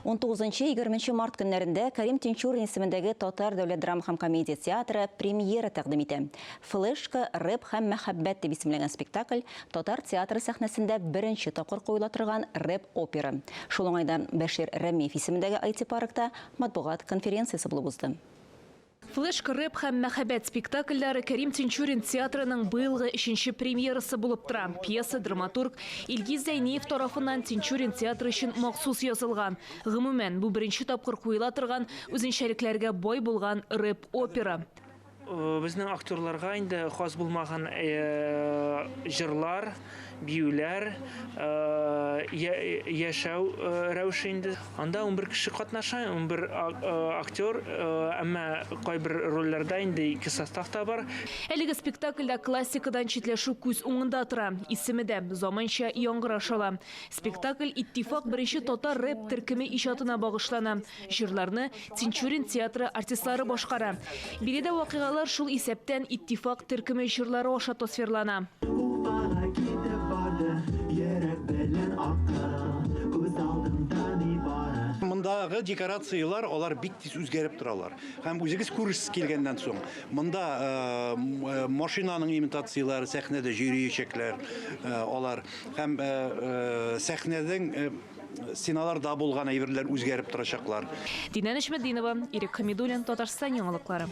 19-20 март көннәрендә Кәрим Тинчурин исемендәге Татар дәүләт драма һәм комедия театры премьера тәкъдим итә. Флешка, рэп һәм мәхәббәт дип исемләнгән спектакль татар театры сәхнәсендә беренче тапкыр куела торган рэп-опера. Шул уңайдан Бәшир Рәмиев исемендәге IT-паркта матбугат конференциясе булып узды. Флешка, рэп һәм мәхәббәт спектакльләре Кәрим Тинчурин театрының быелгы өченче премьерасы булып тора. Пьеса драматург Илгиз Зәйниев тарафыннан Тинчурин театры өчен махсус язылган. Гомумән, бу беренче тапкыр куела торган, үзенчәлекләргә бай булган рэп-опера. Безнең актерларга инде хас булмаган җырлар, биюләр, яшәү рәвеше инде. Анда 11 кеше катнаша, 11 актер, әмма кайбер рольләрдә инде ике состав та бар. Әлеге спектакльдә классикадан читләшү күз уңында тора. Исеме дә заманча яңгыраш ала. Спектакль Иттифак беренче татар рэп төркеме иҗатына багышлана. Җырларны Тинчурин театры артистлары башкара. Биредә вакыйгалар шул исәптән Иттифак төркеме җырлары аша тасвирлана. Уфага китеп барды, йөрәк белән акыл, күз алдымда нибары. Мондагы декорацияләр, алар бик тиз үзгәреп торалар. Һәм үзегез күрерсез килгәннән соң, монда машинаның имитацияләре сәхнәдә җөриячәкләр алар. Һәм сәхнәнең стеналарда булган әйберләр үзгәреп торачаклар. Динә Нәҗметдинова, Ирек Хәмидуллин, Татарстан яңалыклары.